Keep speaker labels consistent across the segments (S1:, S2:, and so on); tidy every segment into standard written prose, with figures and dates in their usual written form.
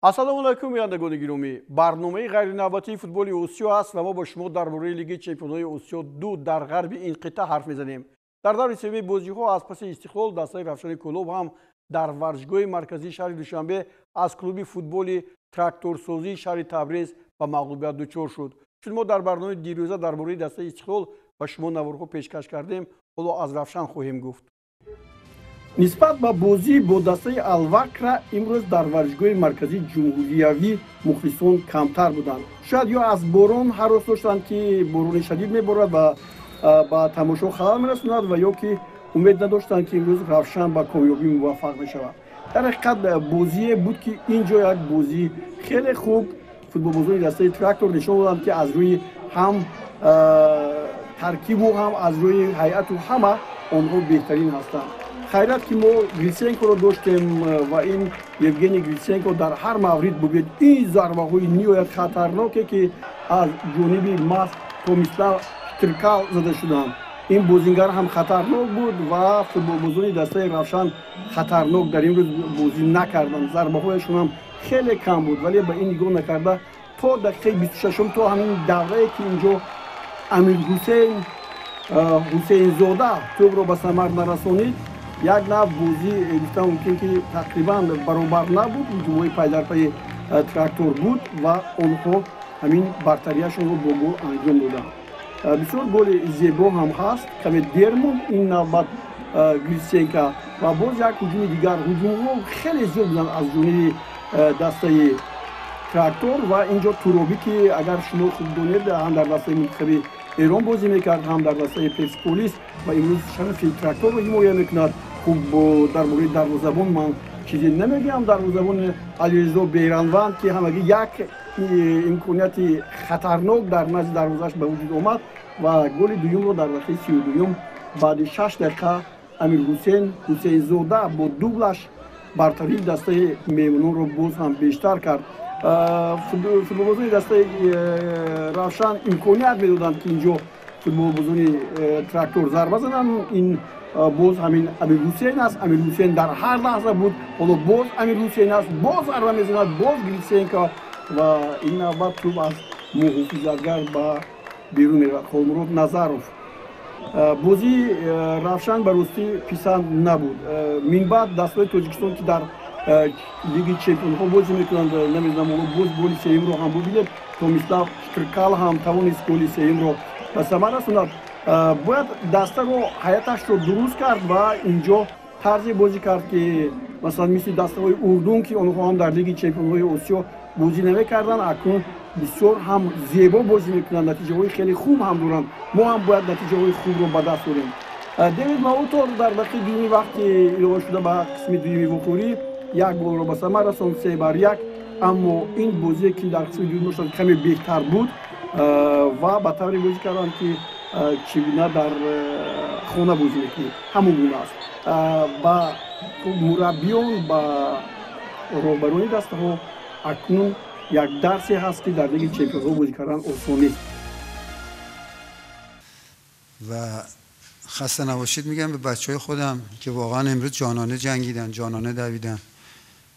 S1: Ассалому алайкум, бинандагони гиромӣ. Барномаи ғайринавбатии футболи Осиё аст ва мо бо шумо дар бораи Лигаи чемпионҳои Осиё 2 дар ғарби ин қитъа ҳарф мезанем. Дар даври сеюми бозиҳо аз паси Истиқлол дастаи Равшани Кӯлоб ҳам дар варзишгоҳи марказии шаҳри Душанбе аз клуби футболи Тракторсозии шаҳри Табриз ба мағлубият дучор шуд. Чун мо дар барномаи дирӯза дар бораи дастаи Истиқлол ба шумо наворҳо пешкаш кардем, ҳоло аз Равшан хоҳем гуфт. Нисбат ба бозӣ бо дастаи Алвакра имрӯз дар варзишгоҳи марказии ҷумҳуриявӣ мухлисон камтар буданд. Шояд ё аз борон ҳарос доштанд, ки борони шадид меборад ва ба тамошо халал мерасонад, ва ё ки умед надоштанд, ки имрӯз Равшан ба комёбӣ муваффақ мешавад. Дар ҳақиқат бозие буд, ки ин ҷо як бозии хеле хуб футболбозони дастаи Трактор нишон доданд, ки аз рӯи ҳам таркибу ҳам аз рӯи ҳайату ҳама онҳо беҳтарин ҳастанд. Хайрат, ки мо Гриценкоро доштем ва ин Евгений Гриценко дар ҳар маврид бубинед, ин зарбаҳои ниҳоят хатарноке, ки аз ҷониби маст Томислав Штрикал зада шуданд. Ин бозингар ҳам хатарнок буд ва футболбозони дастаи Равшан хатарнок дар ин рӯз бозӣ накарданд. Зарбаҳояшон ҳам хеле кам буд, вале ба ин нигоҳ накарда то дақиқаи 26-ум, то ҳамин даврае, ки инҷо Амирҳусейн Ҳусейнзода тӯбро ба самар нарасонид, як нав бозӣ гуфтан мумкин, ки тақрибан баробар набуд. Ҳуҷумҳои пайдарпайи Трактор буд ва онҳо ҳамин бартарияшонро бо гол анҷом доданд. Бисёр голи зебо ҳам ҳаст. Каме дер монд ин навбат Гриценко ва боз як ҳуҷуми дигар. Ҳуҷумҳо хеле зиёд буданд аз ҷониби дастаи Трактор ва инҷо Туробӣ, ки агар шумо хуб донед, ҳам дар дастаи мунтахаби Эрон бозӣ мекард, ҳам дар дастаи Персполис ва имрӯз шарафи Тракторро ҳимоя мекунад. Хуб, дар бораи дарвозабон ман чизе намегӯям. Дарвозабони Алиризо Бейранванд, ки ҳамагӣ як имконияти хатарнок дар назди дарвозааш ба вуҷуд омад ва голи дуюмро дар дақиқаи 32-юм баъди 6 дақиқа Амирҳусейн Ҳусейнзода бо дублаш бартарии дастаи меҳмононро боз ҳам бештар кард. Футболбозони дастаи Равшан имконият медоданд, ки инҷо футболбозони Трактор зарба зананд. Ин боз ҳамин Амирҳусейн аст. Амирҳусейн дар ҳар лаҳза буд. Ҳоло боз Амирҳусейн аст, боз зарба мезанад, боз Гриценко ва ин навбат тӯб аз муҳофизатгар ба берун меравад. Холмурод Назаров. Бозии Равшан ба ростӣ писанд набуд. Минбаъд дастаҳои Тоҷикистон, ки дар Лиги чемпионҳо бозӣ мекунанд, намедонам, ҳоло боз голи сеюмро ҳам бубинед. Томислав Штрикал ҳам тавонист голи сеюмро ба самар расонад. Бояд дастаро, ҳайаташро дуруст кард ва инҷо тарзе бозӣ кард, ки масалан мисли дастаҳои Урдун, ки онҳо ҳам дар Лиги чемпионҳои Осиё бозӣ намекарданд, акнун бисёр ҳам зебо бозӣ мекунанд, натиҷаҳои хеле хуб ҳам доранд. Мо ҳам бояд натиҷаҳои хубро ба даст орем. Дэвид Маутор дар дақиқаи дуюми вақти илова шуда ба қисми дуюми вохӯрӣ як голро ба самар расонд, 3-1. Аммо ин бозие, ки дар қисми дуюм доштанд, каме беҳтар буд ва ба тавре бозӣ карданд, ки чӣ гуна дар хона бозӣ мекунӣ, ҳамон гуна аст. Ба мураббиён, ба роҳбарони дастаҳо акнун як дарсе ҳаст, ки дар Лиги чемпионҳо бозӣ кардан осон нест.
S2: و خسته نباشید میگم به بچه های خودم که واقعا امروز جانانه جنگیدن، جانانه دویدن.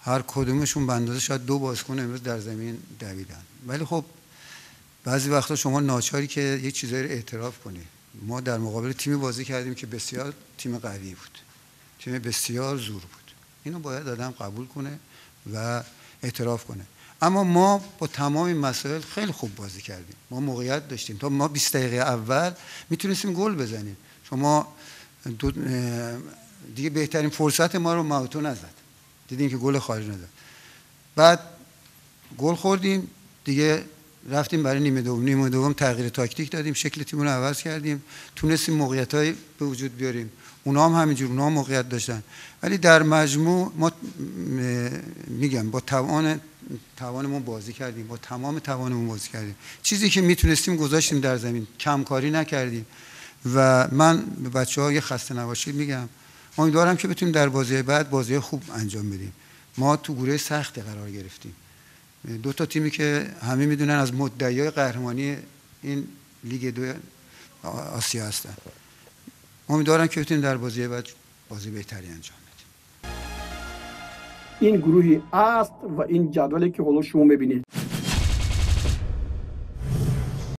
S2: هر کدومشون به اندازه شاید دو بازیکن امروز در زمین دویدن. ولی خب، بعضی وقتا شما ناچاری که یه چیزایی رو اعتراف کنی. ما در مقابل تیمی بازی کردیم که بسیار تیم قوی بود، تیم بسیار زور بود. اینو باید آدم قبول کنه و اعتراف کنه. اما ما با تمام این مسائل خیلی خوب بازی کردیم. ما موقعیت داشتیم. تا ما 20 دقیقه اول میتونستیم گل بزنیم. شما دو دیگه بهترین فرصت ما رو ماوتو نزد، دیدیم که گل خارج نزد. بعد گل خوردیم، دیگه رفتیم برای نیمه دوم. نیمه دوم تغییر تاکتیک دادیم، شکل تیم رو عوض کردیم، تونستیم موقعیت‌های به وجود بیاریم. اونا هم همینجور، اونا هم موقعیت داشتن. ولی در مجموع ما میگم با توانمون بازی کردیم، با تمام توانمون بازی کردیم. چیزی که میتونستیم گذاشتیم در زمین، کمکاری نکردیم و من به بچه ها یه خسته نباشید میگم. امیدوارم که بتونیم در بازی بعد بازی خوب انجام بدیم. ما تو گروه سخت قرار گرفتیم، دو تا تیمی که همه میدونن از مدعیای قهرمانی این لیگ 2 آسیا هستن. امیدوارم که بتونیم در بازی بعد بازی بهتری انجام بدیم.
S1: Ин гурӯҳи А аст ва ин ҷадвале, ки ҳоло шумо мебинед.